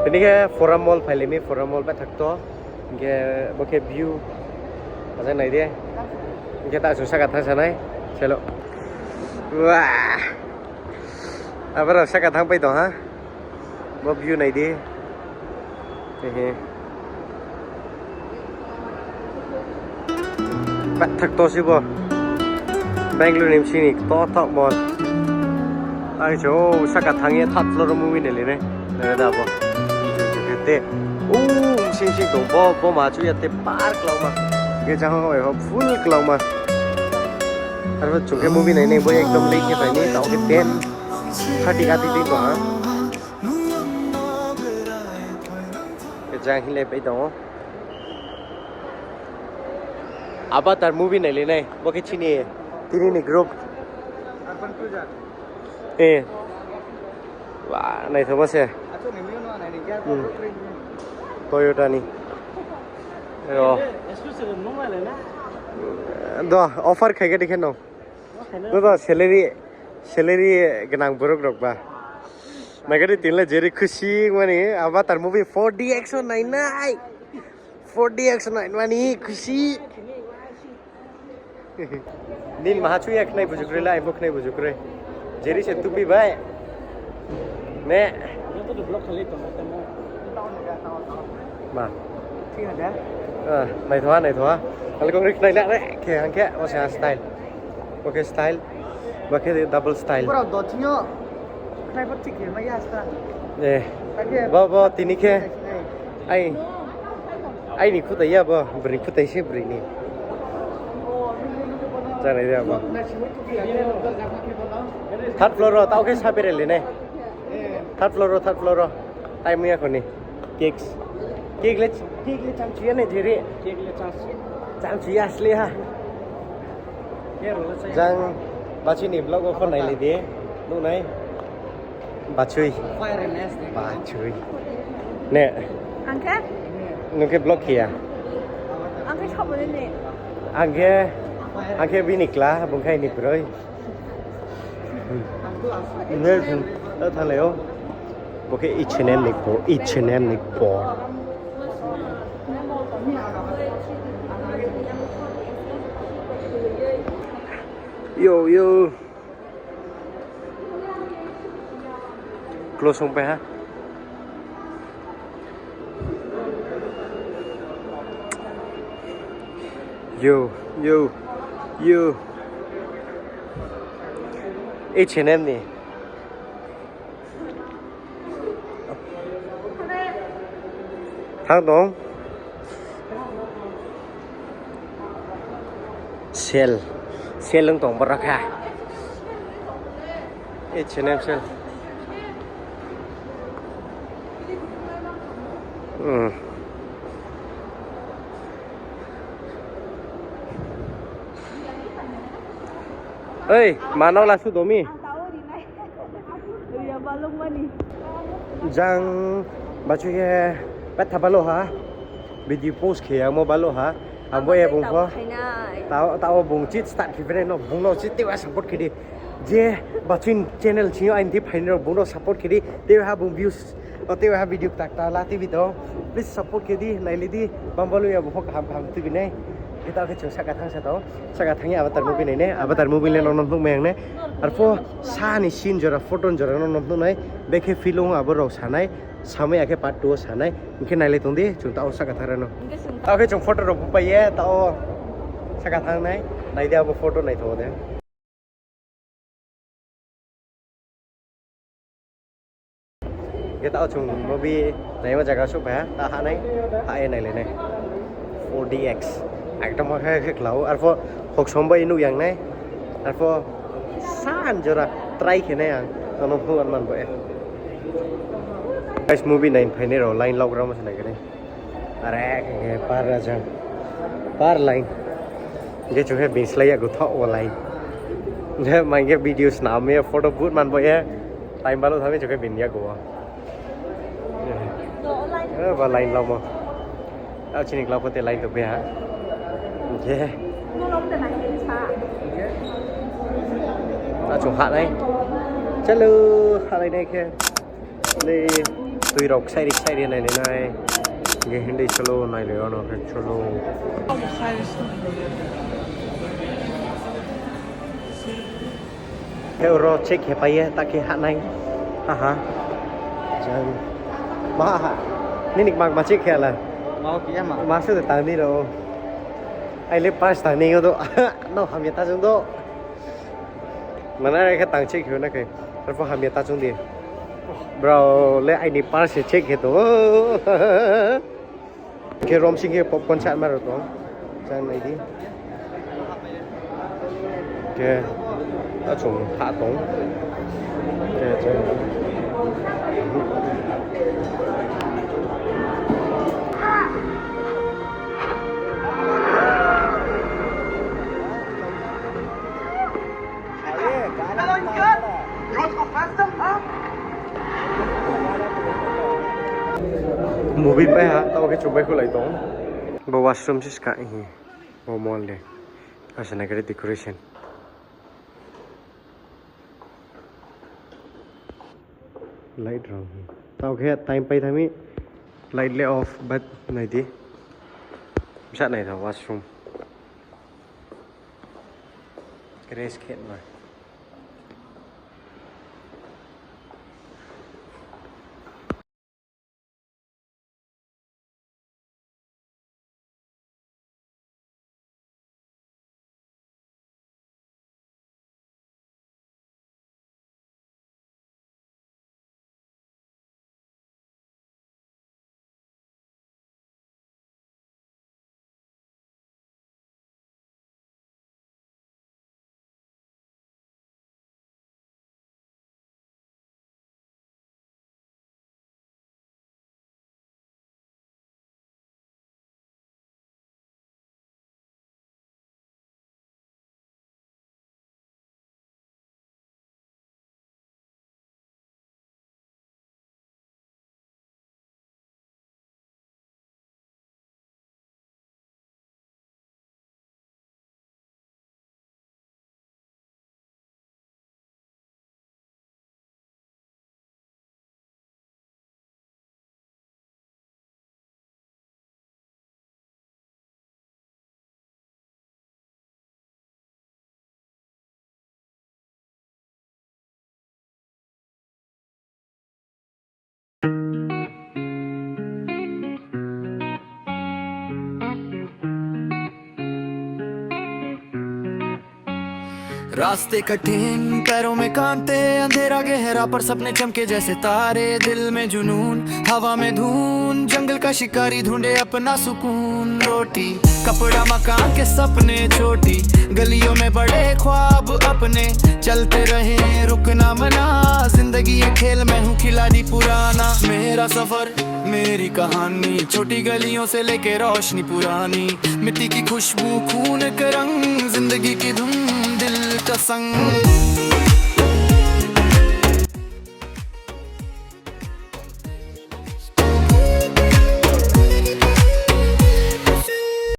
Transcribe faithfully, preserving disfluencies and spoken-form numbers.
Tini khe Forum Mall phailimi, Forum Mall bathak to. Hingke bo khe view. Ajak nai de. Hingke ta chwng saka thang sanai. Chalo. Wah. Abar saka thang pai tong ha. Bo view nai di. Hehe. Bathak to si bo. Bangalore ni sini to thok mall. Ang so saka thang ye third floor o movie nai le ne. Nai da bo. Te. O sing sing tong bo bo ma chu ya te park lauma. Ge jang ho full lauma. Aro chungke movie nai nai bo ekdom late khe pai ni tao khe ten thirty gati twi tong ha. Jang hile pai tongo. Avatar movie nai le nai bo khe chini tini ni group. Eh. Wah, naithok se. Hmm. Toyota ni. Yo. Do offer khai khe dikhe no. No do salary, salary gwnang borok rok ba. Nagari tinle jeri khusi mani Avatar movie four D X o nainai. Four D X o nainmani khusi. Nil maha chuya khnai bujukroi la, ibo khnai bujukroi. Jeri se tupi bai. Ne. Ma. Ah, naithoa, naithoa. Alko rik nai la re, khe hangke, o se style. Bo khe style, bo khe double style. Borok dotino khnai bo thik khe maya asta. Eh. Bo, bo, tini khe. Ai. Aini khutai ya bo, bwrwi khutai se bwrwi ni. Janai ya bo. Third floor ro, tao khe sabere le ne. Third floor ro, third floor ro. Tai muya khoni. Cakes. Cake le, cake le chang chuya ne jere. Cake le chang. Chang chuya asli ha. Jang bachini vlog o phone nai le de. Nunai. Bachui. Bachui. Ne. Angke? Nungke vlog khiya. Angke sobo ne. Angke, angke bini kla, bungkai ni broi. Ne, ta thale o. Bo khe H and M ni po, H and M ni po. Yo, yo. Close wng pai ha. Yo, yo, yo. H and M ni. Thang dong. Sale. Sale wng tong borok kha. H and M sale. Hmm. Oi, manok la su domi. Jang bachu ye petha balo ha. Video post khe amo balo ha. Amo e bung pho. Tao, tao bung chit start khe bere no bung no chit tewa support khe di. Je bachin channel chinyo ain di phaini rok bung no support khe di. Tewa ha bung views. O tewa ha video tak ta la T V do. Please support khe di, nai li di. Bambalo ya bung pho kaham kaham twi binai. Kita khe chung saka thang sa tao. Saka thangya Avatar movie naine, Avatar movie le nokno nukmai ang ne. Arpho sani scene jora, photo jora no nokno nai. Bekhe film abo rok sanai, samai akhe part two o sanai. Hingkhe nailai tongdi, chwng tao saka thang rano. Tao khe chwng photo rok bupai ye, tao saka thang nai. Naidi abo photo naithogo de. Hingke tao chwng movie naima jaga suk phaikha, ta hanai, ha e nailainai. Four D X. Ekdom khe khe khlao, arpho hoksom bai nuk yang nai, arpho san jora try khe nai ang, tono phungan man bo e. Guys, movie nain phainai rok line lok rok se nai khe nai. Are khe par rajang. Par line. Je chukhe bini slai ya guthok o line. Je mai khe video snam ya photo but man bo ya. Time balo thami chukhe bini ya go. Eh, ba line lamo. Tao chini klau kote line to beha. Je. Tao chung ha nai. Chalo, ha nai nai khe. Twi rok sairi sairi nai nai nai. Ge hindi cholo nai le ono ke cholo. He ro check he paiye ta ke ha nai. Ha ha. Jan. Ma ha. Nini ma ma check he la. Mau kiya ma. Ma se ta ni ro. Ai le pass ta ni do. No hamya ta jung do. Mana re khe tang check hiyo na khe. Arphuh hamya ta chwng di. Bro le aini purse check khe to. Khe rom sing khe popcorn chat maro to. Chang nai di. Khe ta chung ha tong. Khe chung. Movie pai ha, tamo khe chumbai khulai tong. Bo washroom se ska hi. Bo mall de. Asa na gari decoration. Light rong hi. Tamo khe time pai thami. Light le off, but nai di. Bisa nai tho washroom. Rest khe ma. रास्ते कठिन, पैरों में कांटे, अंधेरा गहरा, पर सपने चमके जैसे तारे। दिल में जुनून, हवा में धुन, जंगल का शिकारी ढूंढे अपना सुकून। रोटी, कपड़ा, मकान के सपने, छोटी गलियों में बड़े ख्वाब अपने। चलते रहे, रुकना मना, जिंदगी ये खेल, मैं हूँ खिलाड़ी पुराना। मेरा सफर, मेरी कहानी, छोटी गलियों से लेके रोशनी पुरानी। मिट्टी की खुशबू, खून का रंग, जिंदगी की धुन, दिल का संग।